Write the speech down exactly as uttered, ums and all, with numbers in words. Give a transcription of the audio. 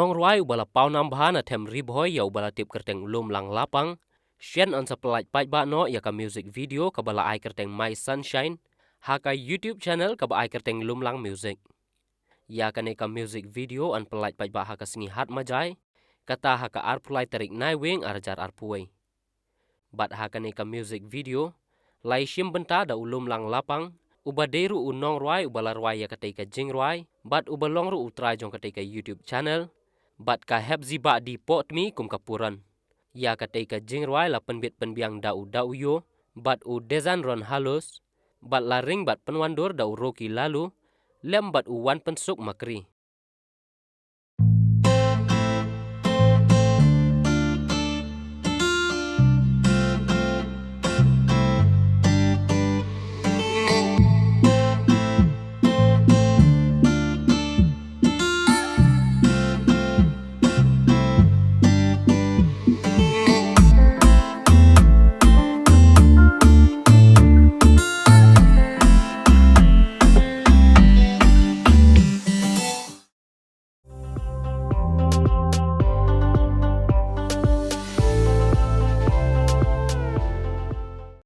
nongrwai uba la paw nam bha na them Ri Bhoi ïa uba la tip kyrteng u Lumlang Lapang, shen yn sa pyllait paidbah noh ïa ka music video kaba la ai kyrteng My Sunshine ha ka YouTube channel kaba ai kyrteng Lumlang Music. Ïa kane ka music video yn pyllait paidbah ha ka sngi Hat Majai, kata ha ka arphew lai tarik Naiwieng ar hajar arphew wei. Bad ha kane ka music video la ïashim bynta da u Lumlang Lapang, uba dei ruh u nongrwai uba la rwai ïa katei ka jingrwai bad uba long ruh u trai jong katei ka YouTube channel, bad ka Hep Zibah Di Pohtmi kum ka puran. Ïa katei ka jingrwai la pynbit pynbiang da u Dauyo bad u Dezan Ron Halos, bad la ring bad pynwandur da u Rocky Lalu lem bad u Wanpynsuk Makri.